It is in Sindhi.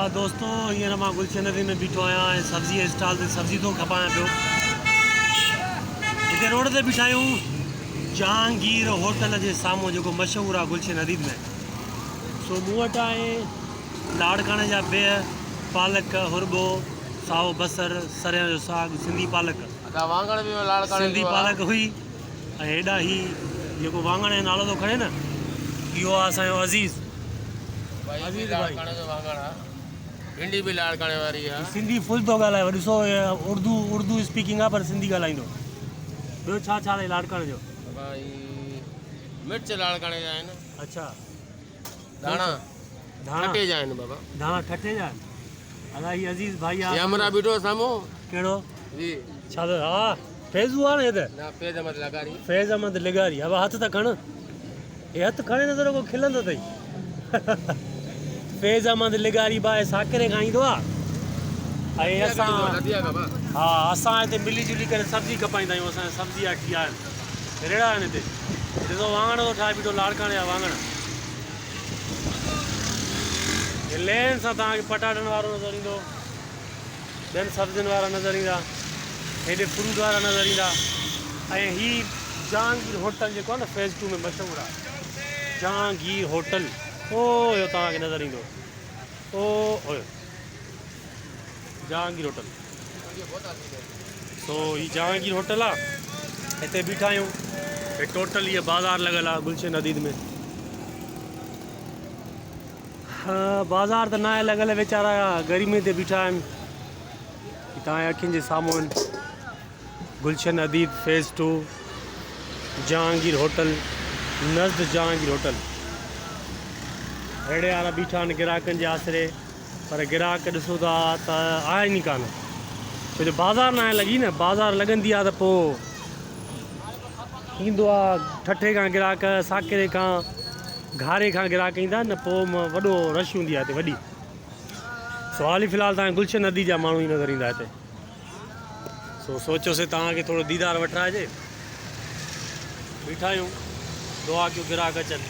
دوستو هينئر مان گلشن ندي ۾ بيٺو آهيان ۽ سبزي جي اسٽال تي سبزي ٿو کپايان پيو. هتي روڊ تي بيٺا آهيون جهانگير هوٽل جي سامهون جيڪو مشهور آهي گلشن حديد ۾. سو مون وٽ آهي لاڙڪاڻي جا بيهه، پالڪ، هرٻو، سائو بصر، سريان جو ساڳ، سنڌي پالڪ. ادا واڱڻ به لاڙڪاڻي سنڌي جو آ. پالڪ هئي ۽ هيڏا هي جيڪو واڱڻ جو نالو ٿو کڻي نه اهو آ اسان جو عزيز. ڀائي عزيز ڀائي. لاڙڪاڻي جو واڱڻ آ. ڀينڊي به لاڙڪاڻي واري آ. سنڌي فل ٿو ڳالهائي ڏسو اردو اردو اسپيڪنگ آ پر سنڌي ڳالهائيندو. ٻيو ڇا ڇا اٿئي لاڙڪاڻي جو؟ ڀائي مرچ لاڙڪاڻي جا آهن. اڇا. ڌاڻا ڌاڻا ٺٽي جا آهن بابا. ڌاڻا ٺٽي جا آهن. ادا هي عزيز ڀائي آ. هي همراهه بيٺو سامهون. ڪهڙو؟ جي. ڇا ٿو ها فيضو آ نه هي ته. نه فيض احمد لغاري. فيض احمد لغاري ابا هٿ ته کڻ. هي هٿ کڻي نه ته رڳو کلندو اٿئي. فيض احمد لغاري ڀاء ساڪري کان ايندو آ ۽ اسان ها اسان هتي ملي جلي ڪري سبزي کپائيندا آهيون اسان جا سبزي جا ٺيا آهن ريڙها آهن هتي ڏسو واڱڻ ٿو ٺاهي بيٺو لاڙڪاڻي جا واڱڻ هي لين سان توهان کي پٽاٽن وارو نظر ايندو ٻين سبزين وارا نظر ايندا هيڏي فروٽ وارا نظر ايندا ۽ هي جهانگير هوٽل جيڪو آهي نه فيز ٽو ۾ مشهور آهي جهانگير هوٽل او اهو توهان کي نظر ايندو او اهو جهانگير هوٽل سو هي جهانگير هوٽل آ هتي بيٺا آهيون هي ٽوٽل هي بازار لڳل آ گلشن حديد ۾ بازار ته ناهي لڳل ويچارا گرمي تي بيٺا آهن توهان جي اکين جي سامهون Gulshan Udeed phase two Jahangir hotel نزد جهانگير هوٽل ريڙهي وارا بيٺا آهن گراهڪن جي آسري پر گراهڪ ڏسو ٿا ته آهن ئي ڪانه ڇو جو بازار ناهي لڳي نه بازار لڳندي آهي ته پوء ايندو آ ٺٽي کان گراهڪ ساڪري کان گهاري کان گراهڪ ايندا آهن نه پوء وڏو رش هوندي آهي هتي وڏي سو حال في الحال تان گلشن ندي جا ماڻهو ئي نظر ايندا هتي سو سوچيوسي توهان کي ٿورو ديدار وٺرائجي. بيٺا آهيون دعا ڪيو گراهڪ اچن.